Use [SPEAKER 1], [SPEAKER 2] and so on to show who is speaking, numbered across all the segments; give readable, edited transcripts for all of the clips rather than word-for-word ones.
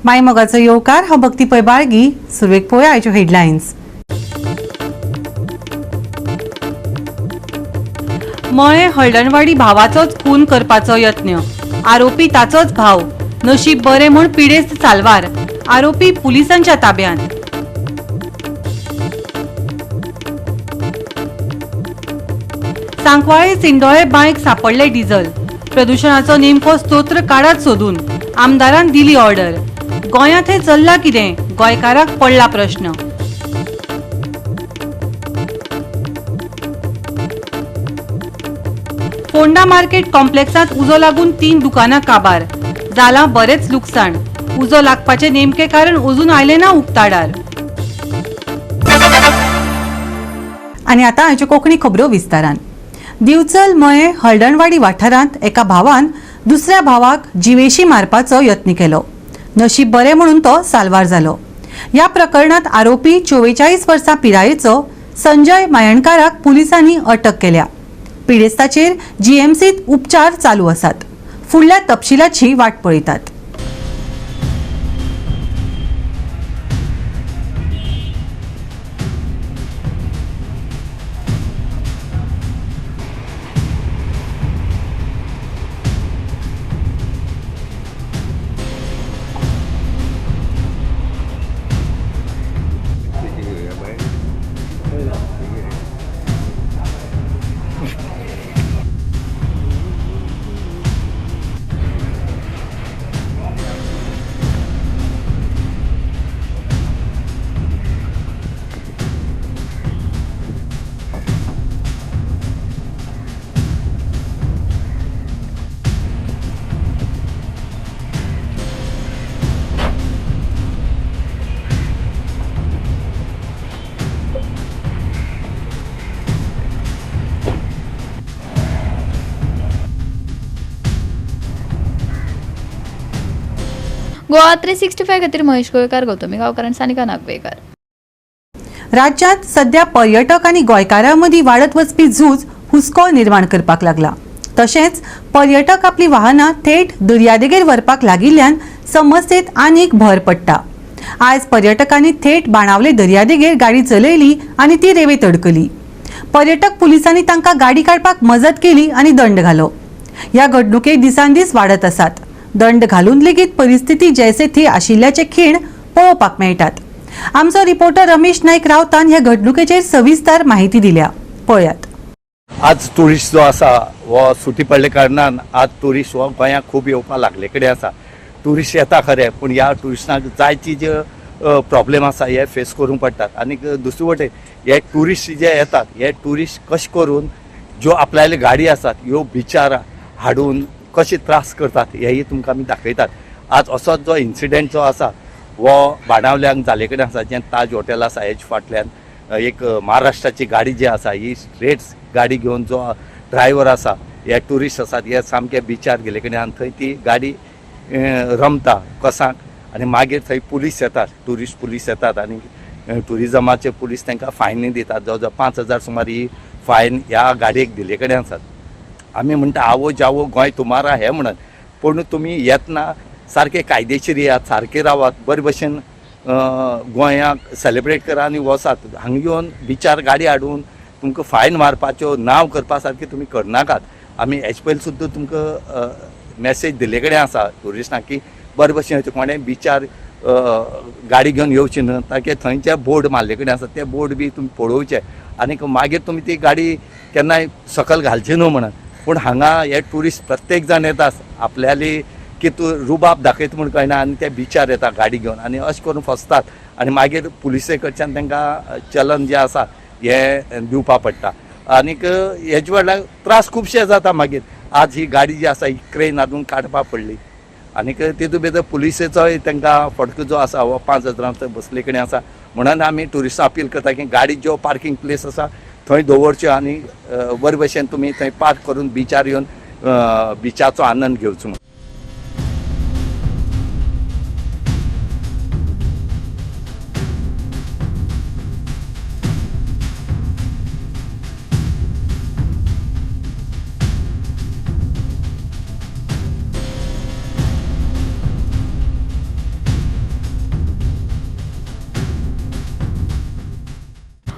[SPEAKER 1] मायमोगाचो येवकार. हांव भक्ती पै बाळगी. सुरवेक पळोवया आयच्यो हेडलायन्स. मळे हळदणवाडी भावाचोच खून करपाचो यत्न. आरोपी ताचोच भाव. नशीब बरें म्हूण पिडेस्त साल्वार. आरोपी पुलिसांच्या ताब्यांत. सांकवाळे सिंडोळे बांयक सापडले डिझल. प्रदुशणाचो नेमको स्तोत्र काडात सोदून. आमदारान दिली ऑर्डर. गोंयांत हें चल्लां कितें? गोंयकाराक पडला प्रश्न. फोंडा मार्केट कॉम्प्लेक्सांत उजो लागून 3 दुकानां काबार. जालां बरेंच लुकसाण. उजो लागपाचें नेमकें कारण अजून आयलें ना उक्ताडार. आनी आतां आयच्यो कोंकणी खबरो विस्तारान. दिवचल मये हळदणवाडी वाठारांत एका भावान दुसऱ्या भावाक जिवेशी मारपाचो यत्न केलो. नशीब बरें म्हणून तो साल्वार जालो. ह्या प्रकरणात आरोपी 44 वर्सां पिरायेचो संजय मायणकाराक पुलिसांनी अटक केल्या. पिडेस्ताचेर जीएमसीत उपचार चालू आसात. फुडल्या तपशिलाची वाट पळयतात.
[SPEAKER 2] गोवा 365 खातीर महेश गोवेकार, गौतमी गांवकार आनी सानिका नागवेकर.
[SPEAKER 1] राज्यांत सध्या पर्यटक आनी गोंयकारां मदीं वाडत वचपी झूज हुस्को निर्माण करपाक लागला. तशेंच पर्यटक आपली वाहनां थेट दर्यादेगेर व्हरपाक लागिल्ल्यान समस्येत आनीक भर पडटा. आयज पर्यटकांनी थेट बाणावले दर्यादेगेर गाडी चलयली आनी ती रेंवेत अडकली. पर्यटक पुलिसांनी तांकां गाडी काडपाक मजत केली आनी दंड घालो. ह्या घडणुके दिसान दीस वाडत आसात. दंड घालून लेगीत परिस्थिती जैसे थी आशिल्ल्याचे खीण पळोवपाक मेळटात. आमचो रिपोर्टर रमेश नाईक रावतान ह्या घडणुकेचेर सविस्तर माहिती दिल्या. पळयात.
[SPEAKER 3] आज टुरिस्ट जो आसा हो सुटी पडले कारणान आज टुरिस्ट हो गोंयांत खूब येवपाक लागले कडेन आसा. टुरिस्ट येता खरें, पूण ह्या टुरिस्टांक जायती जे प्रॉब्लेम आसा हे फेस करूंक पडटात. आनी दुसरे वटेन हे टुरिस्ट जे येतात हे टुरिस्ट कशें करून ज्यो आपल्याले गाडी आसात ह्यो बिचार हाडून कशे त्रास करतात हेय तुमकां आमी दाखयतात. आज असोच जो इन्सिडेंट जो आसा हो बाणावल्यांक जाल्ले कडेन आसा. जें ताज हॉटेल आसा हेज फाटल्यान एक महाराष्ट्राची गाडी जी आसा ही स्ट्रेट गाडी घेवन जो ड्रायवर आसा हे टुरिस्ट आसात हे सामके बिचार गेले कडेन आनी थंय ती गाडी रमता कसाक आनी मागीर थंय पुलीस येतात, टुरिस्ट पुलीस येतात आनी टुरिजमाचे पुलीस तांकां फायनूय दितात. जवळ जवळ 5,000 सुमार ही फायन ह्या गाडयेक दिल्ले कडेन आसात. आमी म्हणटा आवो जावो गोंय तुमारा हें म्हणत, पूण तुमी येतना सारके कायदेशीर येयात, सारके रावात, बरे भशेन गोंयाक सेलिब्रेट करा आनी वसात. हांगा येवन बिचार गाडी हाडून तुमकां फायन मारपाच्यो नांव करपा सारकें तुमी करनाकात. आमी हेजे पयलीं सुद्दां तुमकां मॅसेज दिल्ले कडेन आसा ट्युरिस्टांक की बरे भशेन येवचें, कोणें बिचार गाडी घेवन येवची न्हय, ताके थंयचे बोर्ड मारले कडेन आसा ते बोर्ड बी तुमी पळोवचे आनी मागीर तुमी ती गाडी केन्नाय सकयल घालची न्हू म्हणून. पूण हांगा हे ट्युरिस्ट प्रत्येक जाण येता आपल्याली की तूं रुबाब दाखयता म्हूण कळना आनी ते बिचार येता गाडी घेवन आनी अशें करून फसतात आनी मागीर पुलिसे कडच्यान तांकां चलन जें आसा हें दिवपा पडटा. आनीक हेजे वेळार त्रास खुबशे जाता. मागीर आज ही गाडी जी आसा ही क्रेन हाडून काडपा पडली आनीक तितूंत भितर पुलिसेचोय तांकां फटको जो आसा हो 5,000 बसले कडेन आसा. म्हणून आमी ट्युरिस्टां अपील करता की गाडी ज्यो पार्कींग प्लेस आसा थंय दवरच्यो आनी बरे भशेन तुमी थंय पार्क करून बिचार येवन बिचाचो आनंद घेवचो.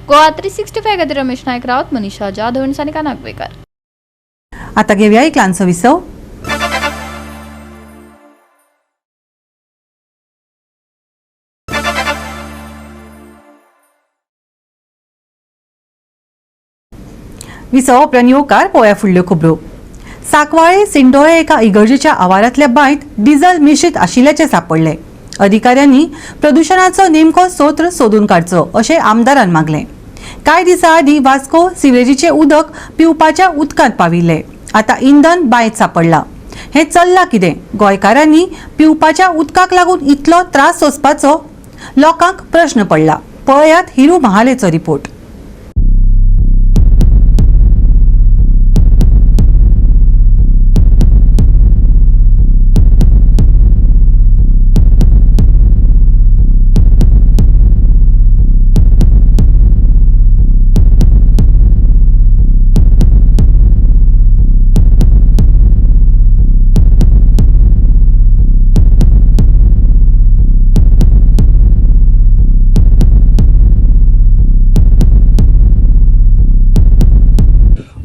[SPEAKER 2] गोवा 365 खातीर रमेश नायक रावत, मनीषा जाधव आनी सानिका नागवेकर.
[SPEAKER 1] आता घेवया एक ल्हानसो विसव. विसव उपरांत येवकार पळोवया फुडल्यो खबरो. साकवाळे सिंडोळे एका इगर्जेच्या आवारांतल्या बांयत डिझल मिश्रीत आशिल्ल्याचें सांपडलें. अधिकाऱ्यांनी प्रदुशणाचो नेमको स्रोत सोदून काडचो अशें आमदारान मागलें. कांय दिसां आदीं वास्को सिवरेजीचें उदक पिवपाच्या उदकांत पाविल्लें. आतां इंधन बांयत सांपडलां. हें चल्लां कितें? गोंयकारांनी पिवपाच्या उदकाक लागून इतलो त्रास सोंसपाचो? लोकांक प्रश्न पडला. पळयात हिरू महालेचो रिपोर्ट.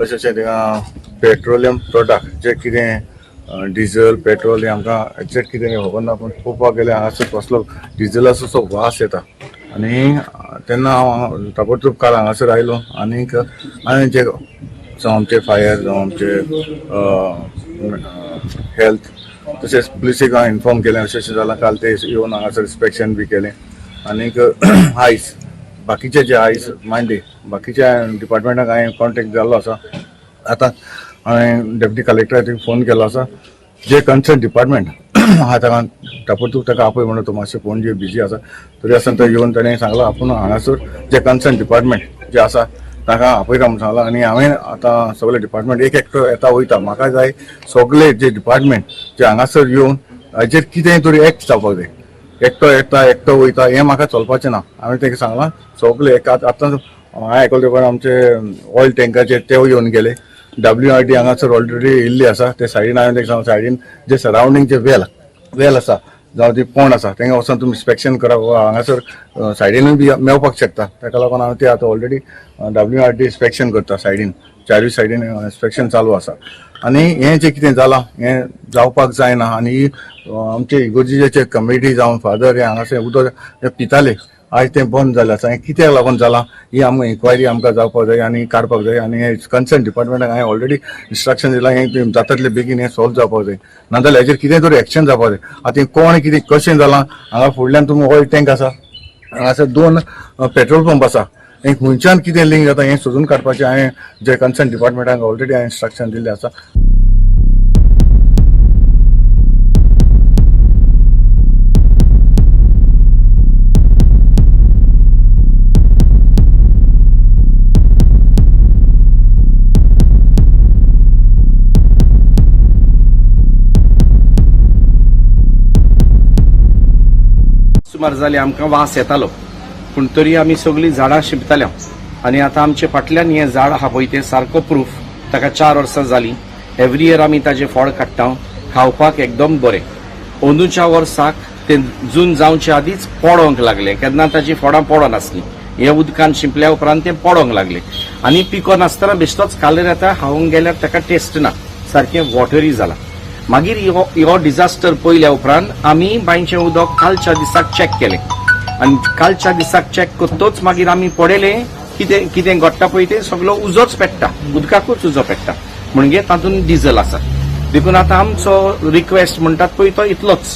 [SPEAKER 4] अशें अशें थिंगा पेट्रोलियम प्रोडक्ट जे कितें डिजल पेट्रोल हें आमकां एग्जॅक्ट कितें खबर ना, पूण पळोवपाक गेल्यार हांगासर कसलो डिजलाचो असो वास येता. आनी तेन्ना हांव ताबडतोब काल हांगासर आयलो आनीक हांवें जे जावं आमचे फायर जावं आमचे हेल्थ तशेंच पुलिसेक हांवें इन्फॉर्म केलें अशें अशें जालां. काल ते येवन हांगासर इन्स्पेक्शन बी केलें आनीक आयज बाकीचे जे आयज मांडे बाकीच्या डिपार्टमेंटाक हांवें कॉन्टेक्ट जाल्लो आसा. आतां हांवें डेप्युटी कलेक्टराक फोन केल्लो आसा, जे कन्सर्न डिपार्टमेंट आहा ताका ताबडतोब ताका आपय म्हणून. तो मातशें पणजे बिजी आसा, तरी आसतना तो येवन ताणें सांगलां आपूण हांगासर जे कन्सर्न डिपार्टमेंट जे आसा ताका आपयता म्हणून सांगलां. आनी हांवें आतां सगळे डिपार्टमेंट एक एकटो येता वयता, म्हाका जाय सगळे जे डिपार्टमेंट जे हांगासर येवन हाजेर कितें तरी एक्ट जावपाक जाय. एकटो येता एकटो वयता हें म्हाका चलपाचें ना. हांवें ताका सांगलां सगळे एक आतां हांवें आयकलें पण आमचे ऑयल टँकाचेर ते येवन गेले. WRD हांगासर ऑलरेडी येयल्ली आसा. ते सायडीन हांवें ताका सांगलां सायडीन जे सरावंडींग जे वेल आसा जावं ती पोंड आसा तेंगा वचोन तुमी इन्स्पेक्शन करा, हांगासर सायडीनूय बी मेवपाक शकता. ताका लागून हांवें ते आतां ऑलरेडी WRD inspection करता, सायडीन चारूय सायडीन इन्स्पेक्शन चालू आसा. आनी हें जें कितें जालां हें जावपाक जायना. आनी आमचे इगोर्जेचे कमिटी जावं फादर हे हांगासर उदक पिताले, आयज तें बंद जालें आसा. हें कित्याक लागून जालां ही आमकां इन्क्वायरी आमकां जावपाक जाय आनी काडपाक जाय. आनी हें कन्सर्न डिपार्टमेंटाक हांवें ऑलरेडी इन्स्ट्रक्शन दिलां, हें जाता तितले बेगीन हें सॉल्व जावपाक जाय, नाजाल्यार हेजेर कितें तरी एक्शन जावपाक जाय. आतां कोण कितें कशें जालां, हांगा फुडल्यान तुमी ऑयल टँक आसा, हांगासर 2 पेट्रोल पंप आसा, हें खंयच्यान कितें लिंक जाता हें सोदून काडपाचें हांवें जे कन्सर्न डिपार्टमेंटाक ऑलरेडी हांवें इन्स्ट्रक्शन दिल्लें आसा.
[SPEAKER 5] सुमार जाली आमकां वास येतालो, पूण तरी आमी सगळीं झाडां शिंपताले. आनी आतां आमचे फाटल्यान हें झाड आहा पळय तें सारको प्रूफ, ताका 4 वर्सां जालीं. एवरी इयर आमी ताजें फळ काडटा, खावपाक एकदम बरें. अंदूच्या वर्साक तें जून जावचे आदींच पडोंक लागलें, केन्ना ताजीं फळां पडनासलीं. हे उदकान शिंपल्या उपरांत तें पडोंक लागलें आनी पिको नासतना बेश्टोच कालर येता, खावंक गेल्यार ताका टेस्ट ना, सारकें वॉटरी जालां. मागीर हो डिझास्टर पळयल्या उपरांत आमी बांयचें उदक कालच्या दिसाक चॅक केलें आनी कालच्या दिसाक चॅक करतोच मागीर आमी पळयलें कितें कितें घडटा पळय तें सगलो उजोच पेट्टा, उदकाकूच उजो पेट्टा, म्हणजे तातूंत डिझल आसा. देखून आतां आमचो रिक्वेस्ट म्हणटात पळय तो इतलोच,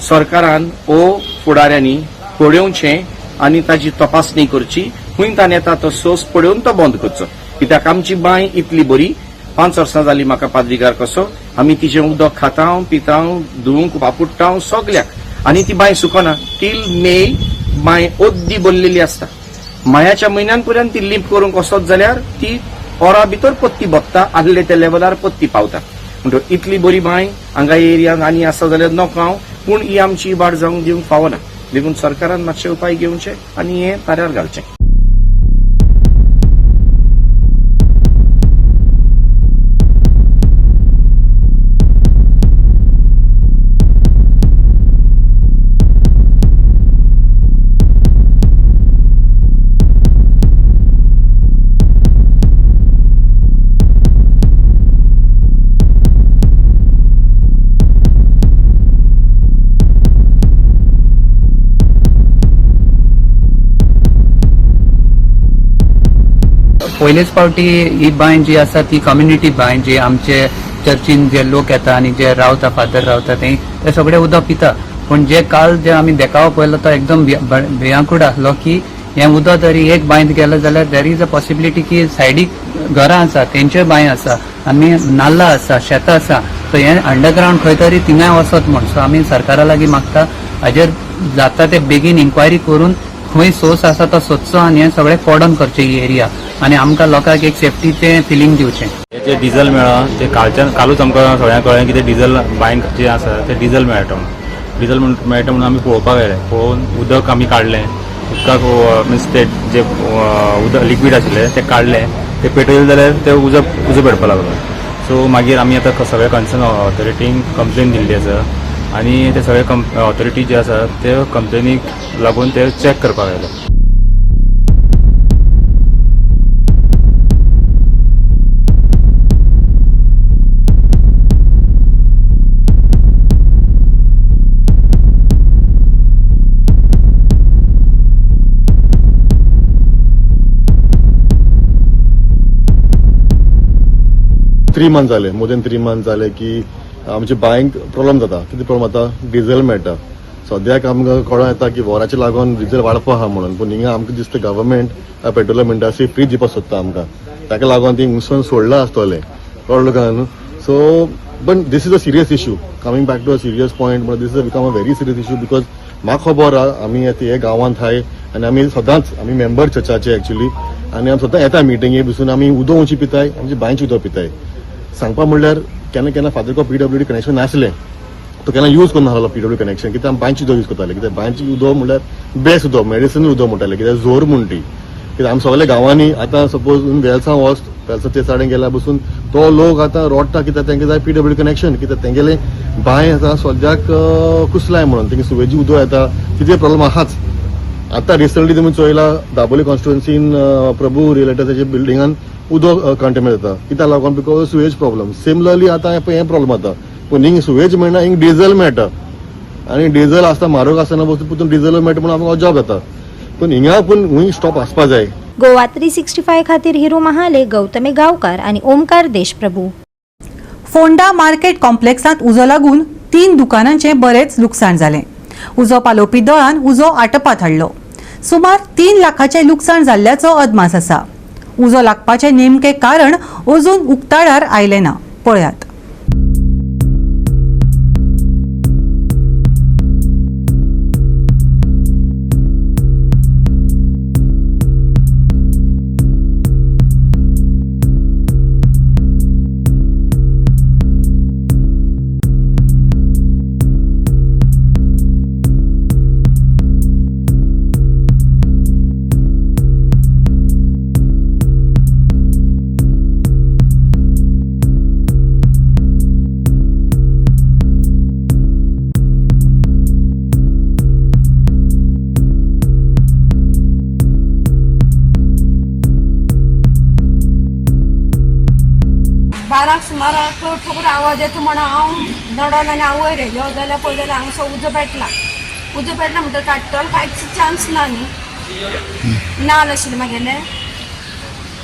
[SPEAKER 5] सरकारान ओ फुडाऱ्यांनी पळोवचें आनी ताजी तपासणी करची, खंय ताणें येता तो सोर्स पळोवन तो बंद करचो. कित्याक आमची बांय इतली बरी, 5 वर्सां जालीं म्हाका पाद्रीगार कसो, आमी तिजें उदक खाता पिता, धुवंक वापुडटा सगल्याक, आनी ती बांय सुकना. टील मे बांय अद्दी भरलेली आसता. मायाच्या म्हयन्यान पर्यंत ती लिंप करूंक वचत जाल्यार ती ओरा भितर पत्ती बगता, आदले त्या लेवलार पत्ती पावता. म्हणटकीर इतली बरी बांय हांगा एरियान आनी आसा जाल्यार नको हांव, पूण ही आमची इबाड जावंक दिवंक फावना. देखून सरकारान मातशे उपाय घेवचे आनी हें ताऱ्यार घालचें.
[SPEAKER 6] पयलेच फावटी ही बांय जी आसा ती कम्युनिटी बांय, जी आमचे चर्चीन जे लोक येता आनी जे रावता, फादर रावता, ते सगळे उदक पिता. पूण जे काल जे आमी देखावो पळयलो तो एकदम भियांकूड आसलो की हें उदक जरी एक बांयत गेलें जाल्यार there is a possibility की सायडीक घरां आसा, तेंच्यो बांय आसा, आनी नाल्ला आसा, शेतां आसा, सो हें अंडरग्रावंड खंय तरी थिंगाय वचत म्हूण. सो आमी सरकारा लागीं मागता हाजेर जाता ते बेगीन इन्क्वायरी करून खंय सोर्स आसा तो सोदचो आनी हें सगळें कॉर्डन करचें ही एरिया आनी आमकां लोकांक एक सेफ्टीचें फिलींग दिवचें.
[SPEAKER 7] हे जे डिझल मेळ्ळा ते कालूच आमकां सगळ्यांक कळ्ळें की ते डिझल बांयक जे आसा ते डिझल मेळटा म्हणून. डिझल मेळटा म्हणून आमी पळोवपाक गेले. पळोवन उदक आमी काडलें, उदकाक मिन्स ते जे उदक लिक्वीड आशिल्लें तें काडलें, तें पेटयलें जाल्यार तें उजो पेटपाक लागलो. सो मागीर आमी आतां सगळे कन्सर्न ऑथॉरिटींक कंप्लेन दिल्ली आसा आनी ते सगळे ऑथॉरिटी जे आसा ते कंप्लेनीक लागून ते चॅक करपाक आयले.
[SPEAKER 8] थ्री मंथ जाले, मोर देन 3 मंथ जाले की आमच्या बांयक प्रॉब्लम जाता. कितें प्रॉब्लम जाता? डिझल मेळटा. सद्याक आमकां कळोन येता की वॉराचे लागून डिझल वाडपा आहा म्हणून, पूण हिंगा आमकां दिसता गव्हर्मेंट पेट्रोला म्हणटा अशी फ्री दिवपाक सोदता आमकां. ताका लागून ती उसण सोडलां आसतलें, कळ्ळें तुका न्हू? सो पण this is a serious issue. Coming back to a serious point, म्हणून this is become a very serious issue because म्हाका खबर आहा आमी आतां हे गांवांत हाय आनी आमी सदांच आमी मेंबर चर्चाचे एक्चुली आनी आमी सदां येता मिटिंगे बसून आमी उदक उंची पिताय, आमची बांयचें उदक पिताय. सांगपा म्हणल्यार केन्ना केन्ना फादरको PWD connection नासलें, तो केन्ना यूज करून नासलो PWD connection, कित्याक आमी बांयचें उदक यूज करताले. कित्याक बांयचें उदक म्हणल्यार बेस्ट उदक, मेडिसिनल उदक म्हणटाले, कित्याक जोर म्हूण ती. कित्याक आमी सगळे गांवांनी आतां सपोज वेलसां वच, वेलसां ते सायडीन गेल्यार बसून तो लोक आतां रोडटा, कित्याक तेंकां जाय PWD connection, कित्याक तेंगेले बांय आतां सद्याक कुसलाय म्हणून तेंगे सुवेजी उदक येता, तितले प्रॉब्लम आहाच. आतां रिसंटली तुमी चोयला दाबोली कॉन्स्टिट्युएन्सीन प्रभू रिलेटर्साच्या बिल्डिंगान उदक कंटेमिनेट जाता. कित्याक लागून? Because sewage problem. Similarly आतां हें प्रॉब्लम जाता, पूण हिंग सुवेज मेळना, हिंग डिझल मेळटा आनी डिझल आसता म्हारग आसतना वस्तू, पूण डिझल मेळटा म्हणून आमकां अजाप जाता. पूण हिंगा पूण हूंय स्टॉप आसपा जाय.
[SPEAKER 9] गोवा 365 खातीर हिरू महाले, गौतमी गांवकार आनी ओमकार देशप्रभू.
[SPEAKER 1] फोंडा मार्केट कॉम्प्लेक्सांत उजो लागून 3 दुकानांचें बरेंच लुकसाण जालें. उजो पालोवपी दळान उजो आटपात हाडलो. सुमार 3 लाखाचें लुकसाण जाल्ल्याचो अदमास आसा. उजो लागपाचें नेमकें कारण अजून उक्ताडार आयलें ना. पळयात.
[SPEAKER 10] बाराक सुमाराक ठोकर आवाज येता म्हणून हांव नडोन आनी हांव वयर येयलो जाल्यार पळयलें जाल्यार हांगसो उजो पेटला. उजो पेटला म्हणटकीर काडटलो कांयच चान्स ना न्ही. नाल आशिल्लें मागेलें,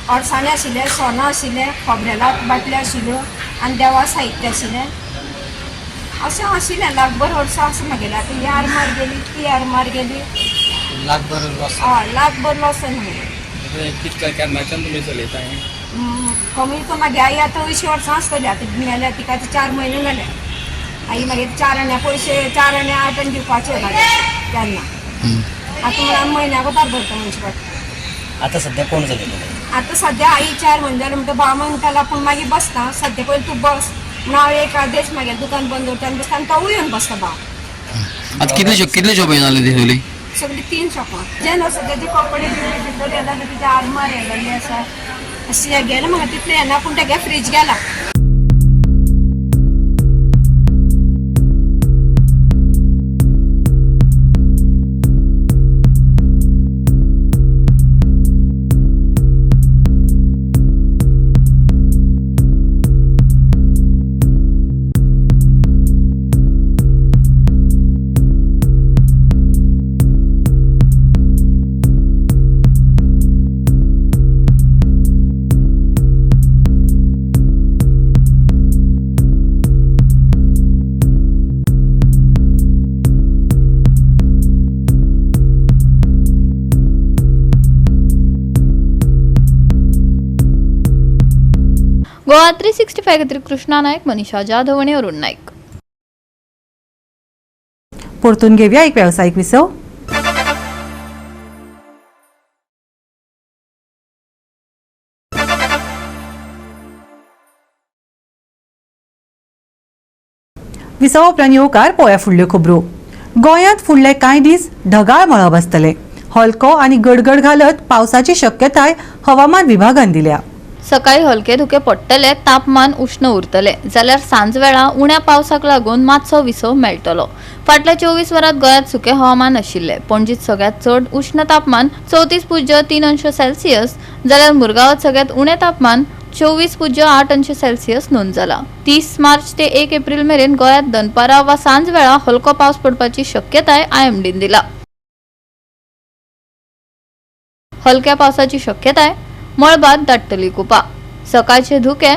[SPEAKER 10] अडसाणें आशिल्लें, सोनां आशिल्लें, खोबरेला बाटल्यो आशिल्ल्यो आनी देवा साहित्य आशिल्लें. अशें आशिल्लें लाखभर वर्सां आसा मागेलें. आतां ही आरमार गेली, ती आरमार गेली,
[SPEAKER 11] लाखभर लॉस.
[SPEAKER 10] हय लाखभर लॉस जालें मागेलें.
[SPEAKER 11] कितल्या केन्नाच्यान तुमी चलयता हें?
[SPEAKER 10] कमी तो मागे आई आतां 80 वर्सां आसतली. आतां मेल्या तिका आतां 4 म्हयने जाले. आई मागीर 4 आण्या पयशे, 4 आणे 8 आणे दिवपाचे मागीर तेन्ना. आतां म्हणून आमी म्हयन्याक पार भरता म्हणचे पडटा.
[SPEAKER 11] आतां सद्या कोण चलयता?
[SPEAKER 10] आतां सद्या आई 4 म्हयने जाले म्हणटा भाव म्हणटालो आपूण मागीर बसता, सद्या पयलीं तूं बस म्हणून हांव एक आदेश मागीर दुकान बंद दवरता आनी बसता आनी तोवूय येवन बसता भाव.
[SPEAKER 11] आतां कितले शॉप जाले ती सगळी?
[SPEAKER 10] सगळीं 3 शॉपां जे न्हू सद्या ते कपडे बिपडे भितर येला, तेजे आरमार येलेली आसा. अशें गेलें म्हाका तितलें येना, पूण तेगे फ्रीज गेला.
[SPEAKER 2] गोवा 365 खातीर कृष्णा नायक, मनीषा जाधव आनी अरुण नायक.
[SPEAKER 1] परतून घेवया एक वेवसायीक विसव. विसवा उपरांत येवकार पळोवया फुडल्यो खबरो. गोंयांत फुडले कांय दीस ढगाळ मळब आसतलें. हलको आनी गडगड घालत पावसाची शक्यताय हवामान विभागान दिल्या.
[SPEAKER 2] सकाळी हलके धुके पडटले, तापमान उश्ण उरतले, जाल्यार सांजवेळा उण्या पावसाक लागून मातसो विसव मेळटलो. फाटल्या 24 वरांत गोंयांत सुकें हवामान आशिल्लें. पणजीत सगळ्यांत चड उश्ण तापमान 34.3 अंश सेल्सियस जाल्यार मुरगांवांत सगळ्यांत उणें तापमान 24.8 अंश सेल्सियस नोंद जाला. 30 मार्च ते 1 एप्रिल मेरेन गोंयांत दनपारां वा सांजवेळा हलको पावस पडपाची शक्यताय आयएमडीन दिला. हलक्या पावसाची शक्यताय. मळबात दाटतली कुपां, सकाळचे धुके,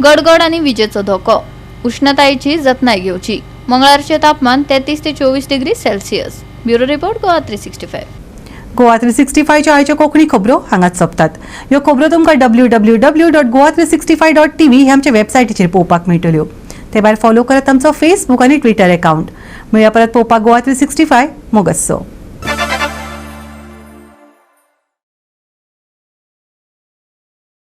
[SPEAKER 2] गडगड आनी विजेचो धोको. उष्णतायेची जतनाय घेवची. मंगळारचे तापमान 33 ते 24 degree Celsius. Bureau report, Goa 365.
[SPEAKER 1] Goa 365च्यो आयच्यो कोंकणी खबरो हांगाच सोंपतात. ह्यो खबरो तुमकां www.goa365.tv ह्या आमच्या वेबसायटीचेर पळोवपाक मेळटल्यो. ते भायर फॉलो करात आमचो फेसबूक आनी ट्विटर एकावंट. मेळया परत पळोवपाक गोवा 365. मोगस्सो.